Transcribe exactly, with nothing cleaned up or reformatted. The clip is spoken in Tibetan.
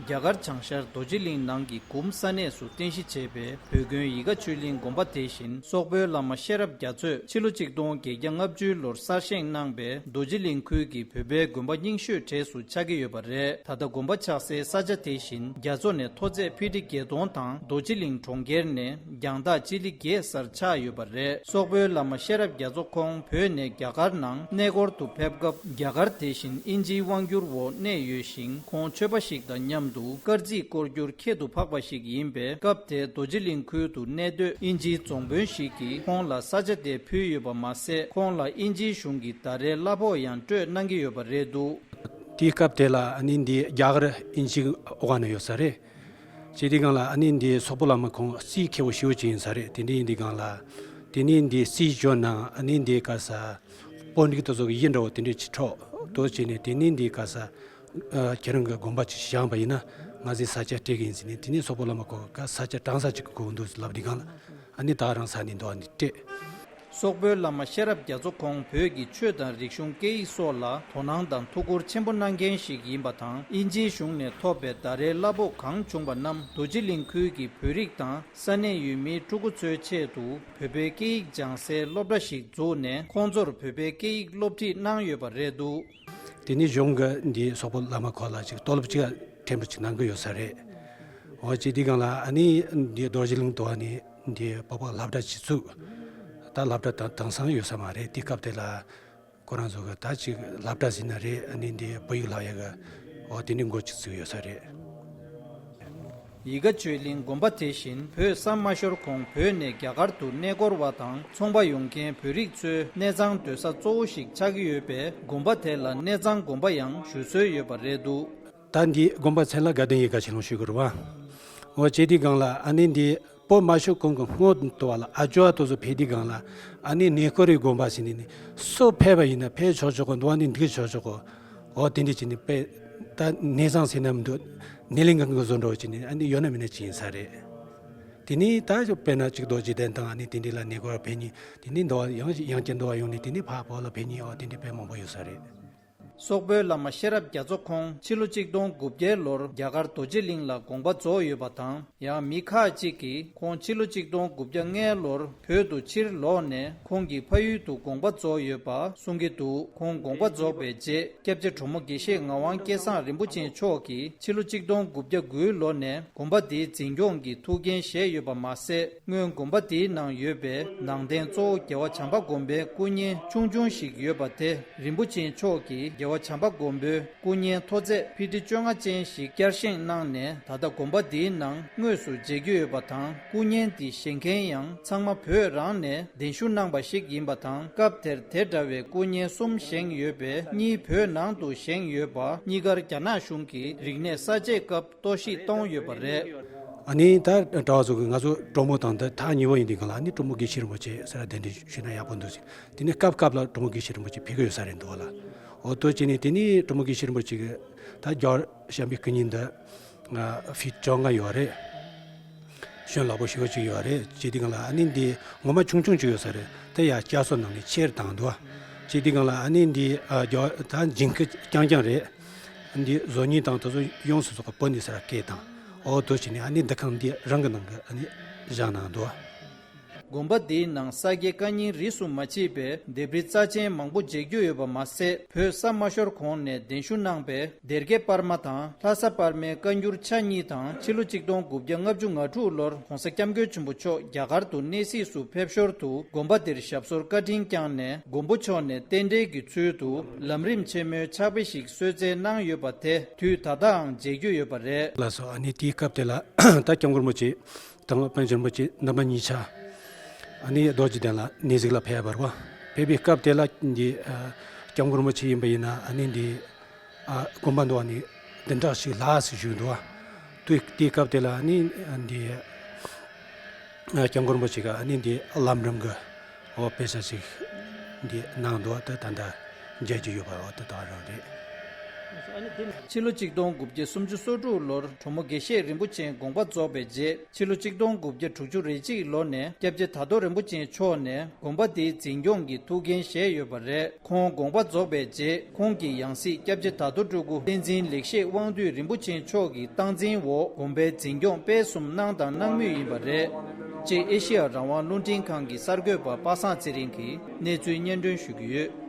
རྒྱ་གར་བྱང་ཤར་རྡོ་རྗེ་གླིང་ནང་གི་གུམ་ས་གནས་སུ་རྟེན་གཞི་བྱས་པའི་བོད་དགོན་ཡིད་དགའ་ཆོས་གླིང་དགོན་པ་དེ་བཞིན་སོག་པོའི་བླ་མ་ཤེས་རབ་རྒྱ་མཚོས་ཕྱི་ལོ་གཅིག་སྟོང་བརྒྱད་བརྒྱ་ལྔ་བཅུ་ལོར་གསར་བཞེངས་གནང་པའི་རྡོ་རྗེ་གླིང་ཁུལ་གྱི་བོད་པའི་དགོན་པ་རྙིང་ཤོས་གྲས་སུ་ཆགས་ཀྱི་ཡོད་པ་རེད། ད་ལྟ་དགོན་པ་ཆགས་སའི་ས་ཆ་དེ་བཞིན་རྒྱ་མཚོ་ནས་མཐོ་ཚད་ཕི་ཊི་བརྒྱད་སྟོང་དང་རྡོ་རྗེ་གླིང་གྲོང་ཁྱེར་ནས་རྒྱང་ཐག་སྤྱི་ལེ་བརྒྱད་སར་ཆགས་ཡོད་པ་རེད། སོག་པོའི་བླ་མ་ཤེས་རབ་རྒྱ་མཚོ་ཁོང་བོད་ནས་རྒྱ་གར་ནང་གནས་སྐོར་དུ་ཕེབས་སྐབས་རྒྱ་གར་དེ་བཞིན་དབྱིན་ཇིའི་དབང་སྒྱུར་འོག་གནས་ཡོད་ཞིང་། ཁོང་ཆོས་པ་ཞིག་དང་མཉམ་དུ་སྐར་རྩིས་སྐོར་རྒྱུར་ཁྱད་དུ་འཕགས་པ་ཞིག་ཡིན་པས། སྐབས་དེར་རྡོ་རྗེ་གླིང་ཁུལ་དུ་གནས་སྡོད་དབྱིན་ཇིའི་རྫོང་དཔོན་ཞིག་གིས་ཁོང་ལ་ས་ཆ་དེ་ཕུལ་ཡོད་པ་མ་ཟད། ཁོང་ལ་དབྱིན་ཇིའི་གཞུང་གིས་ཟླ་རེའི་གླ་ཕོགས་ཡང་སྤྲོད་གནང་གི་ཡོད་པ་རེད་འདུག། དེའི་སྐབས་དེ་ལ་ཨ་ནི་འདི་རྒྱ་གར་དབྱིན་ཇིའི་འོག་ནས་ཡོད་ས་རེད། བྱས་དུས་སྒང་ལ་ཨ་ནི་འདི་སོག་པོ་བླ་མ་ཁོང་རྩིས་མཁས་པོ་ཞེ་པོ་ཅིག་ཡིན་ས་རེད། དེ་འདྲ་ཡིན་དུས་སྒང་ལ་དེ་ནས་འདི་རྩིས་འཇོག་ནང་ཨ་ནི་འདི་ག་ས་དཔོན་རིགས་དེ་ཚོ་གི་ཡིག་འདྲ་བོ་དེ་འདྲ་ཅིག་འཕྲོག་དོ་བྱས་ནས། དེ་ནས་འདི་ག་ས་ཨ་ཁྱེད་རང་གི་དགོན་པ་ཅིག་བཞེངས་པ་ཡིན་ན་ང་ཚོས་ས་ཆ་སྤྲད་གི་ཡིན་ཟེར་ནས། དེ་ནས་སོག་པོ་བླ་མ་ཁོང་ག་ས་ཆ་གྲངས་ས་ཅིག་དགོས་འདུག་ལབ་དུས་སྒང་ལ་ཨ་ནི་ད་རང་ས་ནས་འདུག་ཨ་ནི་སྤྲད། སོག་པོའི་བླ་མ་ཤེས་རབ་རྒྱ་མཚོ་ཁོང་བོད་ཀྱི་ཆོས་དང་རིག་གཞུང་སྐད་ཡིག་སོགས་ལ་དོ་སྣང་དང་ཐུགས་ཁུར་ཆེན་པོ་གནང་མཁན་ཞིག་ཡིན་པ་དང་། དབྱིན་ཇིའི་གཞུང་ནས་ཐོབ་པའི་ཟླ་རེའི་གླ་ཕོགས་གང་བྱུང་བ་རྣམས་རྡོ་རྗེ་གླིང་ཁུལ་གྱི་བོད་རིགས་དང་ས་གནས་ཡུལ་མིའི་ཕྲུ་གུ་ཚོའི་ཆེད་དུ་བོད་པའི་སྐད་ཡིག་སྦྱང་སའི་སློབ་གྲྭ་ཞིག་བཙུགས་ནས་ཁོང་ཚོར་བོད་པའི་སྐད་ཡིག་སློབ་ཁྲིད་གནང་ཡོད་པ་རེད་འདུག། དེ་ནས་གཞུང་གི་འདི་སོག་པོ་བླ་མ་ཁོ་ལ་ཅིག་ལྟོ་སློབ་ཅིག་ཕྲན་བུ་ཅིག་གནང་གི་ཡོད་ས་རེད། འོ་བྱས་དུས་སྒང་ལ་ཨ་ནི་འདི་རྡོ་རྗེ་གླིང་དུ་ཨ་ནི་འདི་བོད་པ་སློབ་གྲྭ་ཅིག་བཙུགས། ད་སློབ་གྲྭ་དེང་དེང་སང་ཡོད་ས་མ་རེད། དེ་སྐབས་དེ་ལ་ཁོ་རང་ཚོ་གི་ད་ཅིག་སློབ་གྲྭ་ཟེར་ན་རེད། ཨ་ནི་འདི་བོད་ཡིག་སློབ་ཡག་གི་འོ་དེ་ནི་འགོ་ཅིག་བཙུགས་ཡོད་ས་རེད། ཡིད་དགའ་ཆོས་གླིང་དགོན་པ་དེ་བཞིན་བོད་ས་མ་ཤོར་གོང་བོད་ནས་རྒྱ་གར་དུ་གནས་སྐོར་བ་དང་ཚོང་པ་ཡོང་མཁན་བོད་རིགས་ཚོའི་གནས་ཚང་སྡོད་ས་གཙོ་བོ་ཞིག་ཆགས་ཀྱི་ཡོད་པས། དགོན་པ་དེ་ལ་གནས་ཚང་དགོན་པ་ཡང་ཞུ་སྲོལ་ཡོད་པ་རེད་འདུག། ད་འདི་དགོན་པ་མཚན་ལ་དགའ་ལྡན་ཡིད་དགའ་ཆོས་གླིང་ཞུ་དགོས་རེད་བ། འོ་བྱས་དུས་སྒང་ལ་ཨ་ནི་འདི་བོད་མ་ཤོར་གོང་གི་སྔོན་དུ་བ་ལ་ཨ་ཇོ་བ་དེ་ཚོ་ཕེབས་དུས་སྒང་ལ་ཨ་ནི་གནས་སྐོར་རི་དགོན་པ་ཟེར་ནས་ནི་སུ་ཕེབས་པ་ཡིན་ན་ཕེབས་ཆོག་ཆོག་གོ། འདུག་ཨ་ནི་འདུག་ཆོག་ཆོག་གོ། འོ་དེ་འདྲ་བྱས་ནས་དཔེ་ད་གནས་ཚང་ཟེར་ན་མི་འདུག། སྣེ་ལེན་གང་གི་བཟོ་འདྲ་བོ་བྱས་ནས་ཨ་ནི་ཡོད་ན་མེད་ན་ཅིག་ཡིན་ས་རེད། དེ་ནས་ད་དཔེར་ན་ཅིག་རྡོ་རྗེ་གདན་དང་ཨ་ནི་དེ་འདྲ་ལ་གནས་སྐོར་ཕེབས་མཁན། དེ་ནས་འདུག་ཡང་ཡང་བསྐྱར་འདུག་ཡོང་ནས་དེ་ནས་ཕར་བོད་ལ་ཕེབས་མཁན། འོ་དེ་འདྲ་དཔེ་མང་པོ་ཡོད་ས་རེད། སོག་པོའི་བླ་མ་ཤེས་རབ་རྒྱ་མཚོ་ཁོང་ཕྱི་ལོ་གཅིག་སྟོང་དགུ་བརྒྱ་ལོར་རྒྱ་གར་རྡོ་རྗེ་གླིང་ལ་དགོངས་པ་རྫོགས་ཡོད་པ་དང་། ཡང་མི་ཁག་ཅིག་གིས་ཁོང་ཕྱི་ལོ་གཅིག་སྟོང་དགུ་བརྒྱ་ལྔ་ལོར་བོད་དུ་ཕྱིར་ལོག་ནས་ཁོང་གི་ཕ་ཡུལ་དུ་དགོངས་པ་རྫོགས་ཡོད་པ་གསུང་གི་འདུག། ཁོང་དགོངས་པ་རྫོགས་པའི་རྗེས་སྐྱབས་རྗེ་གྲོགས་མོ་དགེ་བཤེས་ངག་དབང་སྐལ་བཟང་རིན་པོ་ཆེ་མཆོག་གིས་ཕྱི་ལོ་གཅིག་སྟོང་དགུ་བརྒྱ་དགུའི་ལོ་ནས་དགོན་པ་འདིའི་འཛིན་སྐྱོང་གི་ཐུགས་འགན་བཞེས་ཡོད་པ་མ་ཟད། སྔོན་དགོན་པ་འདིའི་ནང་ཡོད་པའི་ནང་རྟེན་གཙོ་བོ་རྒྱལ་བ་བྱམས་པ་མགོན་པོའི་སྐུ་བརྙན་ཆུང་ཆུང་ཞིག་ཡོད་པ་དེ་རིན་པོ་ཆེ་མཆོག་གིས་རྒྱལ་བ་བྱམས་པ་མགོན་པོའི་སྐུ་བརྙན་མཐོ་ཚད་ཕི་ཊི་བཅོ་ལྔ་ཅན་ཞིག་བསྐྱར་བཞེངས་གནང་ནས། ད་ལྟ་དགོན་པ་འདིའི་ནང་དངོས་སུ་མཇལ་རྒྱུ་ཡོད་པ་དང་། སྐུ་བརྙན་འདི་བཞེངས་མཁན་ཡང་ཚང་མ་བོད་རང་ནས་གདན་ཞུ་གནང་པ་ཞིག་ཡིན་པ་དང་། སྐབས་དེར་དེ་འདྲ་བའི་སྐུ་བརྙན་གསུམ་བཞེངས་ཡོད་པའི་གཉིས་བོད་ནང་དུ་བཞེངས་ཡོད་པ། གཉིས་ཀར་རྒྱ་ནག་གཞུང་གིས་རིག་གནས་གསར་བརྗེའི་སྐབས་གཏོར་བཤིག་གཏོང་ཡོད་པ་རེད། ཨ་ནི་ད་གྲྭ་བ་ཚོ་གི་ང་ཚོ་གྲོགས་མོ་དང་ད་ཐག་ཉེ་བོ་ཡིན་དུས་སྒང་ལ་ཨ་ནི་གྲོགས་མོ་དགེ་བཤེས་རིན་པོ་ཆེ་ས་ར་གདན་འདྲེན་ཞུས་ན་ཡག་པོ་འདུག་ཟེར། དེ་ནས་སྐབས་སྐབས་ལ་གྲོགས་མོ་དགེ་བཤེས་རིན་པོ་ཆེ་ཕེབས་ཀྱི་ཡོད་ས་རེད་འདུག་བ་ལ། འོ་དོ་བྱས་ནས་དེ་ནས་གྲོགས་མོ་དགེ་བཤེས་རིན་པོ་ཆེ་གི་ད་རྒྱ་གར་བྱམས་པའི་སྐུ་བརྙན་འདི་ཕི་ཊི་བཅོ་ལྔ་ཡོད་རེད། ཤོན་ལག་པོ་ཞེ་པོ་ཅིག་ཡོད་རེད། བྱས་དུས་སྒང་ལ་ཨ་ནི་འདི་ངོ་མ་ཆུང་ཆུང་ཅིག་ཡོད་ས་རེད། དེ་ཡང་བསྐྱར་གསོ་གནང་ནས་ཆེར་བཏང་འདུག་བ། བྱས་དུས་སྒང་ལ་ཨ་ནི་འདི་ཨ་རྒྱ་ད་འཇིང་སྐུ་རྐྱང་རྐྱང་རེད། འདི་བཟོ་མཁན་དང་དེ་ཚོ་ཡོངས་སུ་རྫོགས་པ་བོད་ནས་ས་ར་སྐད་བཏང་། འོ་དོ་བྱས་ནས་ཨ་ནི་འདི་ཁང་འདི་རང་གི་ནང་གི་ཨ་ནི་བཞག་གནང་འདུག་བ། དགོན་པ་འདིའི་ནང་ས་དགེ་བཀའ་རྙིང་རིས་སུ་མ་ཆད་པའི་ལྡེབས་རིས་རྩ་ཆེན་མང་པོ་མཇལ་རྒྱུ་ཡོད་པ་མ་ཟད། བོད་ས་མ་ཤོར་གོང་ནས་གདན་ཞུ་གནང་པའི་སྡེ་དགེ་པར་མ་དང་ལྷ་ས་པར་མའི་བཀའ་འགྱུར་ཆ་གཉིས་དང་། ཕྱི་ལོ་གཅིག་སྟོང་དགུ་བརྒྱ་ལྔ་བཅུ་ང་དྲུག་ལོར་༸གོང་ས་༸སྐྱབས་མགོན་ཆེན་པོ་མཆོག་རྒྱ་གར་དུ་གནས་གཟིགས་སུ་ཕེབས་ཞོར་དུ་དགོན་པ་འདིར་ཞབས་སོར་བཀའ་དྲིན་བསྐྱངས་ནས། མགོན་པོ་མཆོག་ནས་རྟེན་འབྲེལ་གྱི་ཚུལ་དུ་ལམ་རིམ་ཆེན་མོའི་ཕྱག་དཔེ་ཞིག་གསོལ་སྩལ་གནང་ཡོད་པ་དེ་དུས་ད་ལྟའང་མཇལ་རྒྱུ་ཡོད་པ་རེད། ལགས་སོ། ཨ་ནི་དེའི་སྐབས་དེ་ལ་ད་སྐྱབས་མགོན་རིན་པོ་ཆེ་དང་པཎ་ཆེན་རིན་པོ་ཆེ་རྣམ་པ་གཉིས་ཆ་ཨ་ནི་རྡོ་རྗེ་གདན་ལ་གནས་གཟིགས་ལ་ཕེབས་པ་རེད་བ། ཕེབས་པའི་སྐབས་དེ་ལ་འདི་ཨ་སྐྱབས་མགོན་རིན་པོ་ཆེ་ཡིན་པ་ཡིན་ན་ཨ་ནི་འདི་ཨ་དགོན་པ་འདུག་ཨ་ནི་བདུན་ཕྲག་གཅིག་ལྷག་ཙམ་བཞུགས་འདུག་བ། དུས་དེའི་སྐབས་དེ་ལ་ཨ་ནི་འདི་ཨ་སྐྱབས་མགོན་རིན་པོ་ཆེ་ག་ཨ་ནི་འདི་ལམ་རིམ་གི་འོ་དཔེ་ཆ་ཞིག་འདི་གནང་འདུག་བ། དེ་ད་ལྟ་མཇལ་རྒྱུ་ཡོད་པ་འོ་དེ་དག་རང་རེད། ཕྱི་ལོ་ཆིག་སྟོང་དགུ་བརྒྱ་སུམ་ཅུ་སོ་དྲུག་ལོར་གྲོ་མོ་དགེ་བཤེས་རིན་པོ་ཆེའི་དགོངས་པ་རྫོགས་པའི་རྗེས། ཕྱི་ལོ་ཆིག་སྟོང་དགུ་བརྒྱ་དྲུག་ཅུ་རེ་གཅིག་ལོ་ནས་སྐྱབས་རྗེ་དར་རྡོ་རིན་པོ་ཆེ་མཆོག་ནས་དགོན་པ་འདིའི་འཛིན་སྐྱོང་གི་ཐུགས་འགན་བཞེས་ཡོད་པ་རེད། ཁོང་དགོངས་པ་རྫོགས་པའི་རྗེས། ཁོང་གི་ཡང་སྲིད་སྐྱབས་རྗེ་དར་རྡོ་སྤྲུལ་སྐུ་བསྟན་འཛིན་ལེགས་བཤད་དབང་འདུས་རིན་པོ་ཆེ་མཆོག་གི་སྟངས་འཛིན་འོག་དགོན་པའི་འཛིན་སྐྱོང་སྤེལ་གསུམ་གནང་དང་གནང་མུས་ཡིན་པ་རེད། ཅེས་ཨེ་ཤེ་ཡ་རང་དབང་རླུང་འཕྲིན་ཁང་གི་གསར་འགོད་པ་པ་སངས་ཚེ་རིང་གིས་གནས་ཚུལ་སྙན་སྒྲོན་ཞུ་གི་ཡོད།